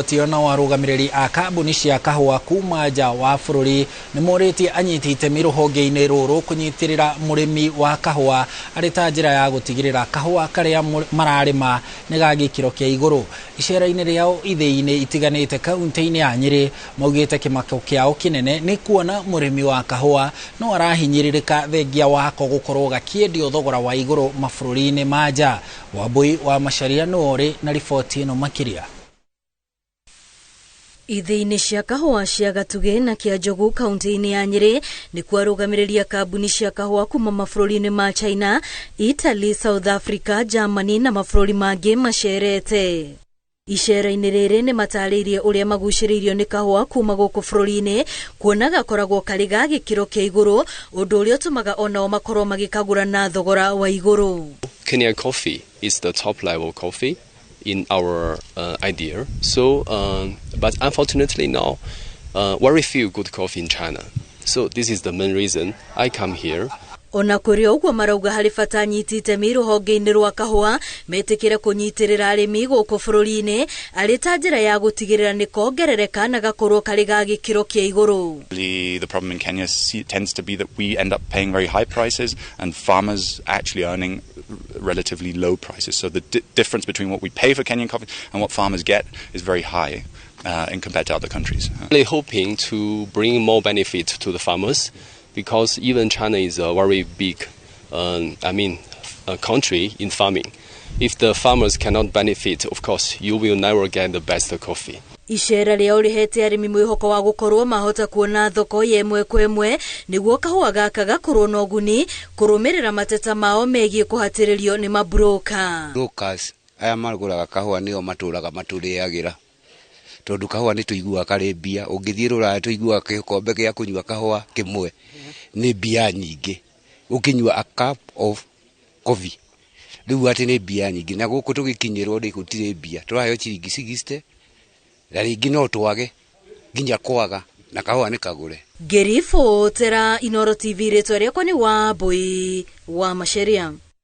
Nao arũgamĩrĩri a kambuni cia kahũa kuma nja wa bũrũri nĩ morĩtie anyiti itemi rũhonge-inĩ rũrũ kũnyitĩrĩra mũrĩmi wa kahũa arĩ ta njĩra ya gũtigĩrĩra kahũa karĩa mararĩma nĩ ga gĩkĩro kĩa igũrũ. Icera-inĩ rĩao ithĩi-inĩ itiganĩte kaunti-inĩ ya Nyĩrĩ, maugĩte kĩmako kĩao kĩnene nĩ kuona mũrĩmi wa kahũa no arahinyĩrĩrĩka thengia wako gũkorwo gakĩendio thogora wa igũrũ mabũrũri-inĩ ma nja. Wambui wa Macharia nĩwe ũrĩ na riboti ĩno makĩria. Ithĩi-inĩ cia kahũa cia Gatugĩ na Kĩanjogu kaunti-inĩ ya Nyĩrĩ nĩkuo arũgamĩrĩri a kambuni cia kahũa kuma mabũrũri-inĩ ma China, Italy, South Africa, Germany na mabũrũri mangĩ macerete. Icera-inĩ rĩrĩ nĩ matarĩirie ũrĩa magucĩrĩirio nĩ kahũa kuma gũkũ bũrũri-inĩ, kuona gakoragwo karĩ ga gĩkĩro kĩa igũrũ, ũndũ ũrĩa ũtũmaga onao makorwo magĩkagũra na thogora wa igũrũ. Kenyan coffee is the top level coffee in our idea. So, but unfortunately now, very few good coffee in China. So this is the main reason I come here. Ona kũrĩ o ũguo, marauga harĩ bata anyiti itemi rũhonge-inĩ rwa kahũa metĩkĩre kũnyitĩrĩra arĩmi gũkũ bũrũri-inĩ arĩ ta njĩra ya gũtigĩrĩra nĩ kongerereka na gakorwo karĩ ga gĩkĩro kĩa igũrũ. The problem in Kenya tends to be that we end up paying very high prices and farmers actually earning relatively low prices. So the difference between what we pay for Kenyan coffee and what farmers get is very high in compared to other countries. Really hoping to bring more benefit to the farmers, because even China is a very big, I mean, a country in farming. If the farmers cannot benefit, of course, you will never get the best coffee. Icera rĩao rĩhete arĩmi mwĩhoko wa gũkorwo mahota kuona thoko ya ĩmwe kwa ĩmwe nĩguo kahũa gaka gakorwo na ũguni kũrũmĩrĩra mateta mao megiĩ kũhatĩrĩrio nĩ maburoka. Brokers aya magũraga kahũa nĩo matũraga matũrĩagĩra, tondũ kahũa nĩ tũiguaga karĩ mbia. Ũngĩthiĩ Rũraya, tũiguaga gĩkombe gĩa kũnyua kahũa kĩmwe nĩ mbia nyingĩ, ũkĩnyua a cup of coffee rĩu atĩ nĩ mbia nyingĩ. Na gũkũ tũgĩkinyĩrwo rĩ, gũtirĩ mbia, tũraheo ciringi 60, na rĩngĩ no twage nginya kwaga, na kahũa nĩ kagũre. Ngĩribotera Inooro TV, rĩtwa rĩakwa nĩ Wambui wa Macharia.